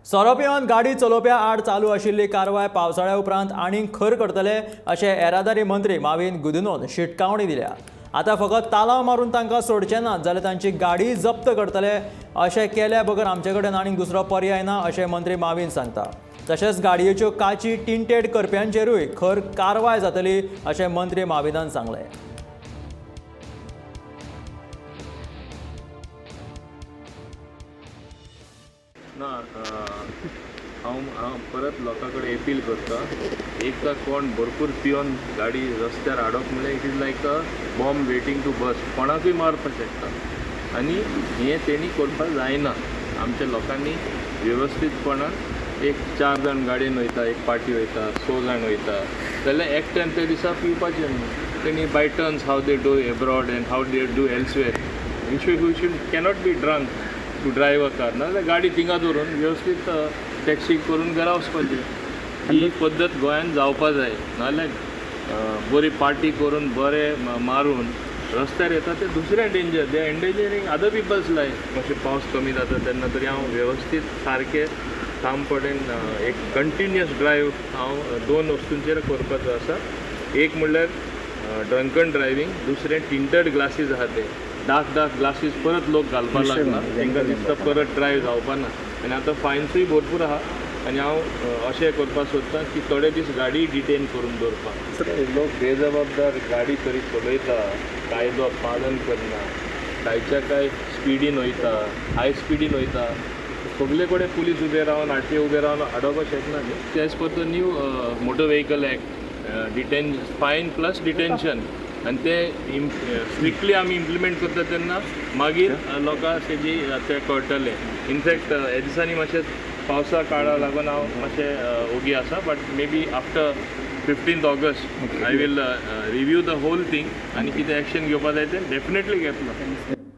सोरो पिवन गाडी चलोवप्या आड चालू आशिल्ली कारवाय पावसाळ्या उपरांत आनीक खर करतले अशें येरादारी मंत्री माविन गुदिन्होन शिटकावणी दिल्या. आतां फकत तालांव मारून तांकां सोडचे नात जाल्यार तांची गाडी जप्त करतले. अशें केल्या बगर आमचे कडेन आनीक दुसरो पर्याय ना अशें मंत्री माविन सांगता. तशेंच गाडयेच्यो काची टिंटेड करप्यांचेरूय खर कारवाय जातली अशें मंत्री माविनान सांगलें. ना, हांव हांव परत लोकां कडेन एपील करता. एकदां कोण भरपूर पिवन गाडी रस्त्यार हाडप म्हणल्यार it is like a bomb waiting to burst. कोणाकूय मारपाक शकता आनी हें तेणी करपाक जायना. आमच्या लोकांनी वेवस्थीतपणान एक चार जाण गाडयेन वयता, एक पार्टी वयता, स जाण वयता जाल्यार एकट्यान त्या दिसा पिवपाचें न्हू. तेणी by turns, how they do abroad and how they do elsewhere, you should cannot be drunk to drive a car. नाजाल्यार गाडी थिंगा दवरून वेवस्थीत टॅक्सी करून घरा वचपाची. ही पद्दत गोंयांत जावपा जाय. नाजाल्यार बरी पार्टी करून बरे मारून रस्त्यार येता ते दुसरे danger, they are endangering other people's life. मातशें पावस कमी जाता तेन्ना तरी हांव वेवस्थीत सारकें ठामपणेन एक कंटिन्युअस ड्रायव्ह हांव दोन वस्तूंचेर करपाचो आसा. एक म्हणल्यार ड्रंकन ड्रायव्हींग, दुसरें टिंटड ग्लासीस आहा, ते डार्क डार्क ग्लासीस परत लोक घालपाक लागला. तांकां दिसता परत ड्रायव्ह जावपा ना. आनी आतां फायन्सूय भरपूर आहा आनी हांव अशें करपाक सोदतां की थोडे दीस गाडी डिटेन करून दवरपाक. लोक बेजबाबदार गाडी तरी चलयता, कायदो पालन करना, कांयच्या काय स्पिडीन वयता, हाय स्पिडीन वयता. सगळे कडेन पुलीस उबे रावन, आरटीओ उबे रावन आडोवपाक शकना न्ही. As per the new Motor Vehicle Act, fine plus detention आनी ते स्ट्रिक्टली आमी इम्प्लिमेंट करता तेन्ना मागीर लोकांक तेजी तें कळटलें. इनफॅक्ट ह्या दिसांनी मातशें पावसा काळा लागून हांव मातशें ओगी आसा, but maybe after 15th August I will review the whole thing आनी कितें एक्शन घेवपा जाय तें डेफिनेटली घेतलो.